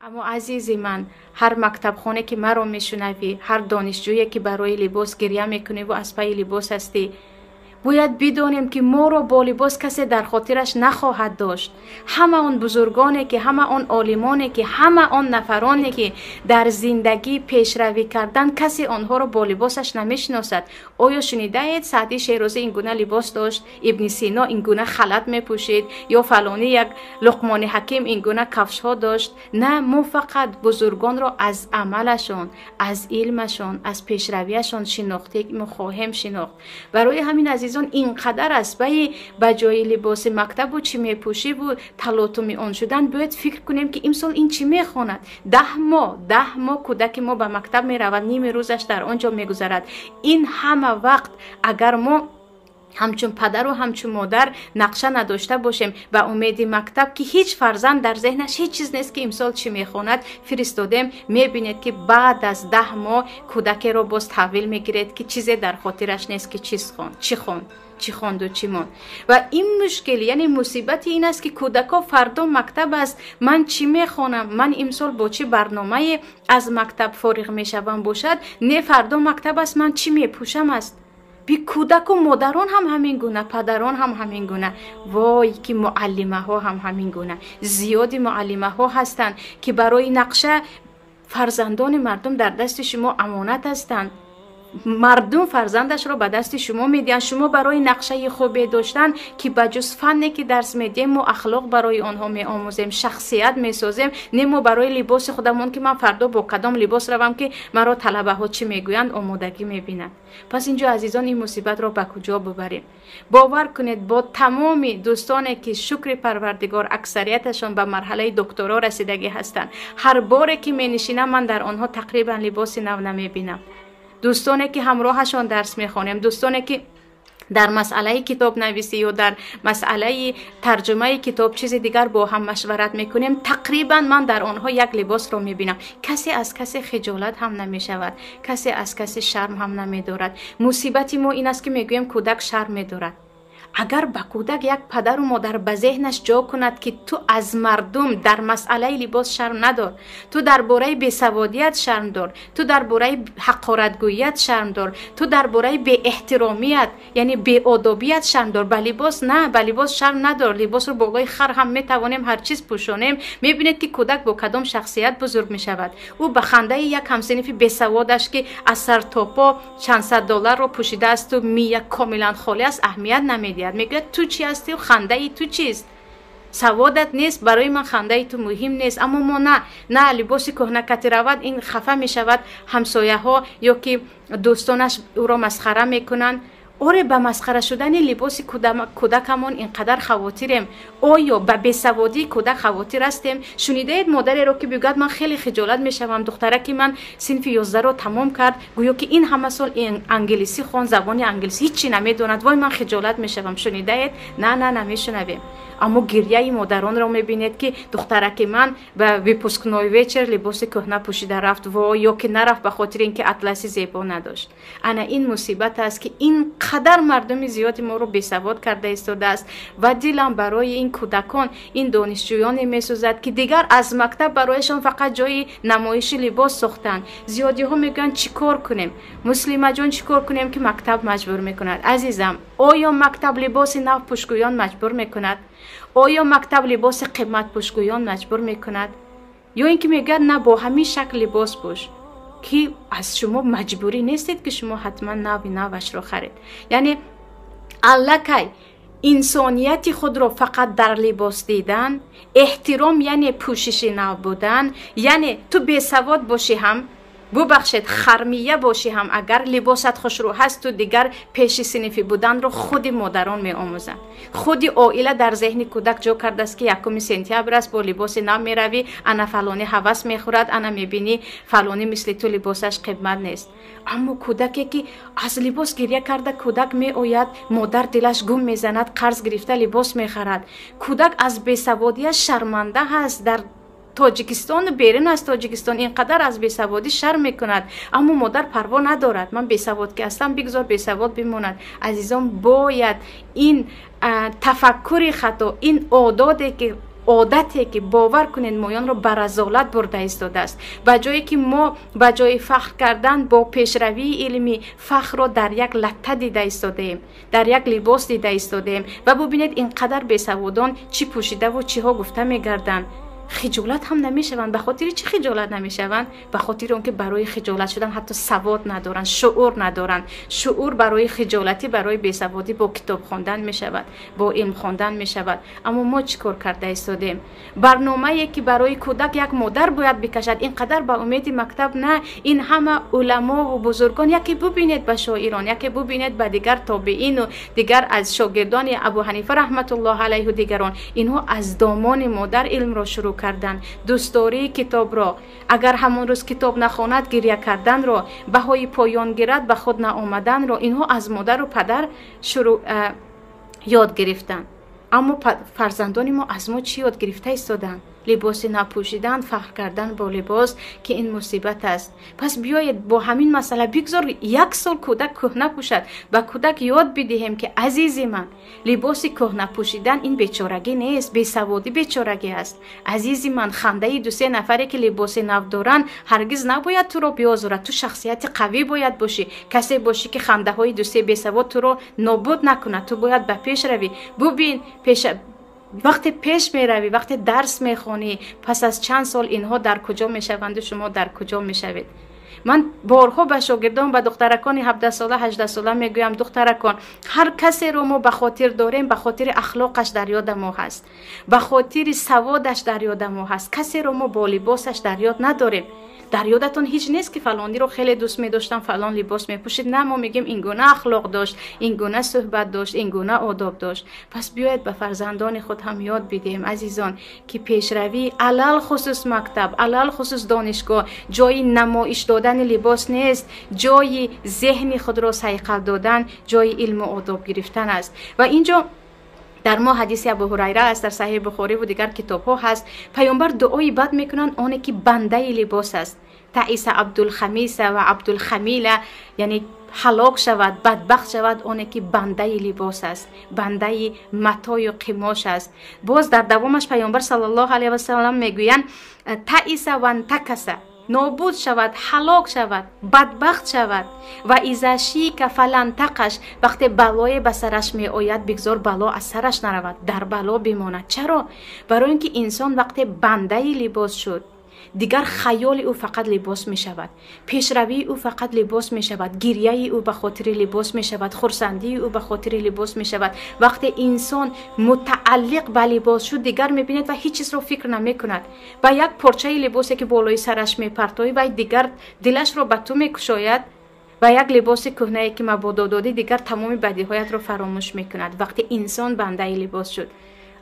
Аммо, азизи ман, ҳар мактабхоне ки маро мешунавӣ, ҳар донишҷӯе ки барои либос гиря мекуниву аз пайи либос ҳастӣ, бояд бидонем, ки моро бо либос касе дар хотираш нахоҳад дошт. Ҳама он бузургоне ки, ҳама он олимоне ки, ҳама он нафароне ки дар зиндагӣ пешравӣ кардан, касе онҳоро бо либосаш намешиносад. Оё шунидаед, Саъдии Шерозӣ ин гуна либос дошт, Ибни Сино ин гуна халат мепӯшид ё фалонӣ, як Луқмони Ҳаким ин гуна кафшҳо дошт? На, мо фақат бузургонро аз амалашон, аз илмашон, аз пешравиашон шинохтем, хоҳем шинохт. Барои ҳамин, азизон, ин қадар аст баи ба ҷои либоси мактабу чӣ мепӯшиву талотуми он шудан, бояд фикр кунем, ки имсол ин чӣ мехонад. 10 моҳ, 10 моҳ кӯдаки мо ба мактаб меравад, ними рӯзаш дар он ҷо мегузарад. Ин ҳама вақт агар мо ҳамчун падару ҳамчун модар нақша надошта бошем, ба умеди мактаб, ки ҳеҷ фарзанд дар зеҳнаш ҳеҷ чиз нест, ки имсол чӣ мехонад, фиристодем, мебинед, ки баъд аз 10 моҳ кӯдакеро боз таҳвил мегиред, ки чизе дар хотираш нест, ки чиз хонд, чӣ хонд, чӣ хонду чӣ монд. Ва ин мушкил, яъне мусибати ин аст, ки кӯдако фардо мактаб аст, ман чӣ мехонам, ман имсол бо чӣ барномае аз мактаб фориғ мешавам бошад, не, фардо мактаб аст, ман чӣ мепӯшам аст. Би кӯдаку модарон ҳам ҳамин гуна, падарон ҳам ҳамин гуна, вой ки муаллимаҳо ҳам ҳамин гуна. Зиёди муаллимаҳо ҳастанд, ки барои нақша фарзандони мардум дар дасти шумо амонат ҳастанд. Мардум фарзандашро ба дасти шумо медиҳанд. Шумо барои нақшаи хубе доштан, ки ба ҷуз фанне ки дарс медиҳем, мо ахлоқ барои онҳо меомӯзем, шахсият месозем, не мо барои либоси худамон, ки ман фардо бо кадом либос равам, ки маро талабаҳо чӣ мегӯянд, омодагӣ мебинанд. Пас инҷо, азизон, ин мусибатро ба куҷо бубарем? Бовар кунед, бо тамоми дӯстоне ки, шукри Парвардигор, аксарияташон ба марҳалаи докторо расидагӣ ҳастанд, ҳар боре ки менишинам, ман дар онҳо тақрибан либоси нав намебинам. Дӯстоне ки ҳамроҳашон дарс мехонем, дӯстоне ки дар масъалаи китобнависӣ ё дар масъалаи тарҷумаи китоб, чизи дигар бо ҳам машварат мекунем, тақрибан ман дар онҳо як либосро мебинам. Касе аз касе хиҷолат ҳам намешавад, касе аз касе шарм ҳам намедорад. Мусибати мо ин аст, ки мегӯем, кӯдак шарм медорад. Агар ба кӯдак як падару модар ба зеҳнаш ҷо кунад, ки ту аз мардум дар масъалаи либос шарм надор, ту дар бораи бесаводият шарм дор, ту дар бораи ҳақоратгӯият шарм дор, ту дар бораи беэҳтиромият, яъне беодобият шарм дор, ба либос на, ба либос шарм надор. Либосро болои хар ҳам метавонем ҳар чиз пӯшонем. Мебинед, ки кӯдак бо кадом шахсият бузург мешавад. Ӯ ба хандаи як ҳамсинифи бесаводаш, ки аз сар то по чандсад долларро пӯшидаасту мия комилан холӣ аст, аҳамият намедиҳад. Мегӯяд: «Ту чӣ ҳастию хандаи ту чист? Саводат нест, барои ман хандаи ту муҳим нест». Аммо мо на, либоси кӯҳнакати равад, ин хафа мешавад, ҳамсояҳо ё ки дӯстонаш ӯро масхара мекунанд. Оре, ба масхара шудани либоси кӯдакамон ин қадар хавотирем, оё ба бесаводии кӯдак хавотир ҳастем? Шунидаед модареро, ки бигӯяд: «Ман хеле хиҷолат мешавам, духтараки ман синфи 11-ро тамом кард, гӯё ки ин ҳама сол англисӣ хон, забони англисӣ ҳиччи намедонад, вой, ман хиҷолат мешавам»? Шунидаед? На, на, намешунавем. Аммо гирьяи модаронро мебинед, ки духтараки ман ба выпускной вечер либоси кӯҳна пӯшида рафт, во, ё ки нарафт, ба хотири ин ки атласи зебо надошт. Ана ин мусибат аст, ки ин қадар мардуми зиёди моро бесавод карда истодааст. Ва дилам барои ин кӯдакон, ин донишҷӯёне месӯзад, ки дигар аз мактаб барояшон фақат ҷои намоиши либос сохтанд. Зиёдиҳо мегӯянд: «Чӣ кор кунем, Муслимаҷон, чӣ кор кунем, ки мактаб маҷбур мекунад?» Азизам, оё мактаб либоси нав пӯшгӯён маҷбур мекунад? Оё мактаб либоси қиматпӯшгӯён маҷбур мекунад? Ё ин ки мегӯяд: «На, бо ҳамин шакл либос пӯш», ки аз шумо маҷбурӣ нестед, ки шумо ҳатман нави навашро харед. Яъне аллакай инсонияти худро фақат дар либос дидан, эҳтиром яъне пӯшиши нав будан, яъне ту бесавод бошӣ ҳам, бубахшед, хармия бошӣ ҳам, агар либосат хушрӯ ҳаст, ту дигар пеши синфӣ буданро худи модарон меомӯзанд. Худи оила дар зеҳни кӯдак ҷо кардааст, ки 1 сентябр аст, бо либоси нав меравӣ, ана фалонӣ ҳавас мехӯрад, ана мебинӣ, фалонӣ мисли ту либосаш қимат нест. Аммо кӯдаке ки аз либос гирья карда кӯдак меояд, модар дилаш гум мезанад, қарз гирифта либос мехарад. Кӯдак аз бесаводияш шарманда ҳаст. Дар Тоҷикистону берун аз Тоҷикистон ин қадар аз бесаводӣ шарм мекунад, аммо модар парво надорад: «Ман бесавод ки ҳастам, бигзор бесавод бимонад». Азизон, бояд ин тафаккури хато, ин одоте ки Одате ки бовар кунед, моёнро ба разолат бурда истодааст. Ба ҷое ки мо ба ҷои фахр кардан бо пешравии илмӣ, фахрро дар як латта дида истодаем, дар як либос дида истодаем. Ва бубинед, ин қадар бесаводон чӣ пӯшидаву чиҳо гуфта мегарданд, хиҷолат ҳам намешаванд. Ба хотири чӣ хиҷолат намешаванд? Ба хотири он ки барои хиҷолат шудан ҳатто савод надоранд, шуур надоранд. Шуур барои хиҷолатӣ, барои бесаводӣ бо китоб хондан мешавад, бо илм хондан мешавад. Аммо мо чӣ кор карда истодем? Барномае ки барои кӯдак як модар бояд бикашад, ин қадар ба умеди мактаб на, ин ҳама уламову бузургон, яке бубинед ба шоирон, яке бубинед ба дигар тобеину дигар аз шогирдони Абу Ҳанифа раҳматуллоҳ алайҳу дигарон, инҳо аз домони модар илмро шурӯъ кардан, дӯстдории китобро, агар ҳамон рӯз китоб нахонад, гиря карданро, баҳои поён гирад, ба худ наомаданро инҳо аз модару падар шурӯъ ёд гирифтанд. Аммо фарзандони мо аз мо чӣ ёд гирифта истоданд? Либоси напӯшидан, фахр кардан бо либос, ки ин мусибат аст. Пас биёед бо ҳамин масъала, бигзор як сол кӯдак кӯҳна пӯшад, ба кӯдак ёд бидиҳем, ки азизи ман, либоси кӯҳна пӯшидан ин бечорагӣ нест, бесаводӣ бечорагӣ аст. Азизи ман, хандаи дусе нафаре ки либоси нав доранд, ҳаргиз набояд туро биозорад. Ту шахсияти қавӣ бояд бошӣ, касе бошӣ, ки хандаҳои дусе бесавод туро нобуд накунад. Ту бояд ба пеш равӣ. Бубин, вақте пеш меравӣ, вақте дарс мехонӣ, пас аз чанд сол инҳо дар куҷо мешаванду шумо дар куҷо мешавед? Ман борҳо ба шогирдон, ба духтаракони 17сола, 18сола мегӯям: духтаракон, ҳар касеро мо ба хотир дорем, ба хотири ахлоқаш дар ёда мо ҳаст, ба хотири саводаш дар ёда мо ҳаст. Касеро мо бо либосаш дар ёд надорем. Дар ёдатон ҳеҷ нест, ки фалониро хеле дӯст медоштам, фалон либос мепӯшид? На, мо мегӯем, ин гуна ахлоқ дошт, ин гуна суҳбат дошт, ин гуна одоб дошт. Пас биёед ба фарзандони худ ҳам ёд бидиҳем, азизон, ки пешравӣ, алалхусус мактаб, алалхусус донишгоҳ, ҷои намоиш додани либос нест, ҷои зеҳни худро сайқал додан, ҷои илму одоб гирифтан аст. Ва инҷо дар мо ҳадиси Абу Ҳурайра аст, дар Саҳеҳи Бухориву дигар китобҳо ҳаст. Паёмбар дуои бад мекунанд оне ки бандаи либос аст. Таиса Абдулхамиса ва Абдулхамила, яъне ҳалок шавад, бадбахт шавад оне ки бандаи либос аст, бандаи матою қимош аст. Боз дар давомаш паёмбар саллаллоҳу алайҳи васалам мегӯянд: таиса вантакаса, нобуд шавад, ҳалок шавад, бадбахт шавад. Ва иза шика фалантақаш, вақте балое ба сараш меояд, бигзор бало аз сараш наравад, дар бало бимонад. Чаро? Барои ин ки инсон вақте бандаи либос шуд, дигар хаёли ӯ фақат либос мешавад, пешравии ӯ фақат либос мешавад, гирьяи ӯ ба хотири либос мешавад, хурсандии ӯ ба хотири либос мешавад. Вақте инсон мутааллиқ ба либос шуд, дигар мебинед ва ҳеҷ чизро фикр намекунад. Ба як порчаи либосе ки болои сараш мепартоӣ, вай дигар дилашро ба ту мекушояд. Ба як либоси кӯҳнае ки мабодо додӣ, дигар тамоми бадиҳоятро фаромӯш мекунад, вақте инсон бандаи либос шуд.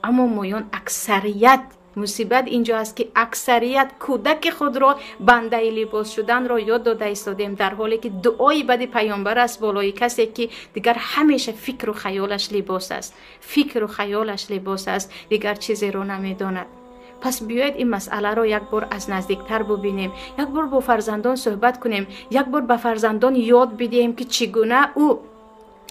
Аммо моён аксарият, мусибат инҷо аст, ки аксарият кӯдаки худро бандаи либос шуданро ёд дода истодем, дар ҳоле ки дуои бади паёмбар аст болои касе ки дигар ҳамеша фикру хаёлаш либос аст, фикру хаёлаш либос аст, дигар чизеро намедонад. Пас биёед ин масъаларо як бор аз наздиктар бубинем, як бор бо фарзандон суҳбат кунем, як бор ба фарзандон ёд бидиҳем, ки чӣ гуна ӯ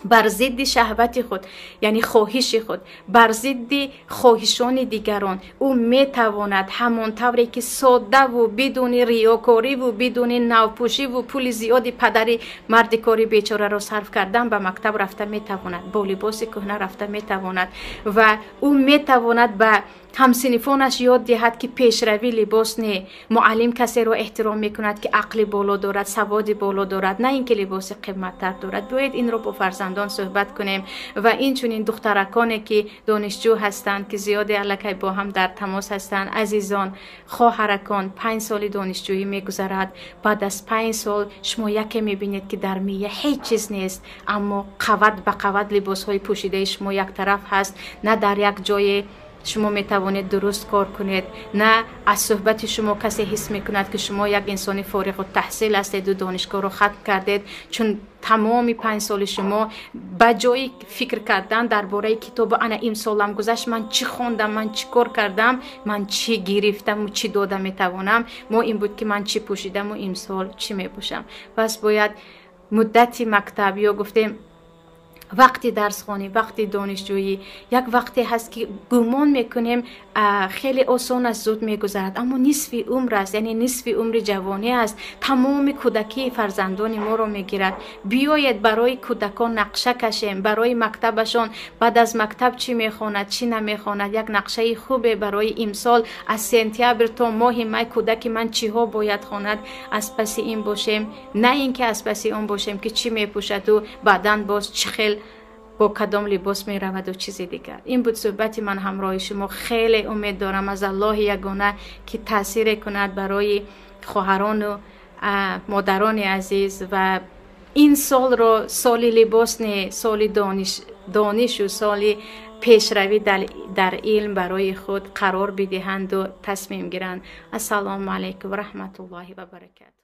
бар зидди шаҳвати худ, яъне хоҳиши худ, бар зидди хоҳишони дигарон ӯ метавонад ҳамон тавре ки соддаву бидуни риёкориву бидуни навпӯшиву пули зиёди падари мардикори бечораро сарф кардан ба мактаб рафта метавонад, бо либоси кӯҳна рафта метавонад ва ӯ метавонад ба ҳамсинифонаш ёд диҳад, ки пешравӣ либос не, муаллим касеро эҳтиром мекунад, ки ақли боло дорад, саводи боло дорад, на ин ки либоси қимматтар дорад. Биёед инро бо фарзандон суҳбат кунем. Ва инчунин духтараконе ки донишҷӯ ҳастанд, ки зиёде аллакай бо ҳам дар тамос ҳастанд, азизон, хоҳаракон, 5 соли донишҷӯӣ мегузарад. Баъд аз 5 сол шумо яке мебинед, ки дар мия ҳеҷ чиз нест, аммо қават ба қават либосҳои пӯшидаи шумо яктараф ҳаст. На дар як ҷое шумо метавонед дуруст кор кунед, на аз суҳбати шумо касе ҳис мекунад, ки шумо як инсони фориғу таҳсил ҳастеду донишгоҳро хатм кардед, чун тамоми 5 соли шумо ба ҷои фикр кардан дар бораи китобу ана имсолам гузашт, ман чӣ хондам, ман чӣ кор кардам, ман чӣ гирифтаму чӣ дода метавонам, мо ин буд, ки ман чӣ пӯшидаму имсол чӣ мепӯшам. Пас бояд муддати мактаб ё гуфтем Вақти дарсхонӣ, вақти донишҷӯӣ як вақте ҳаст, ки гумон мекунем, хеле осон аст, зуд мегузарад, аммо нисфи умр аст, яъне нисфи умри ҷавонӣ аст. Тамоми кӯдакии фарзандони моро мегирад. Биёед, барои кӯдакон нақша кашем, барои мактабашон, баъд аз мактаб чӣ мехонад, чӣ намехонад, як нақшаи хубе барои имсол аз сентябр то моҳи май кӯдаки ман чиҳо бояд хонад, аз паси ин бошем, на ин ки аз паси он бошем, ки чӣ мепӯшаду баъдан боз чӣ хел, бо кадом либос мераваду чизи дигар. Ин буд суҳбати ман ҳамроҳи шумо. Хеле умед дорам аз Аллоҳи ягона, ки таъсире кунад барои хоҳарону модарони азиз ва ин солро соли либос не, соли донишу соли пешравӣ дар илм барои худ қарор бидиҳанду тасмим гиранд. Ассалому алайкум ва раҳматуллоҳи ва баракату.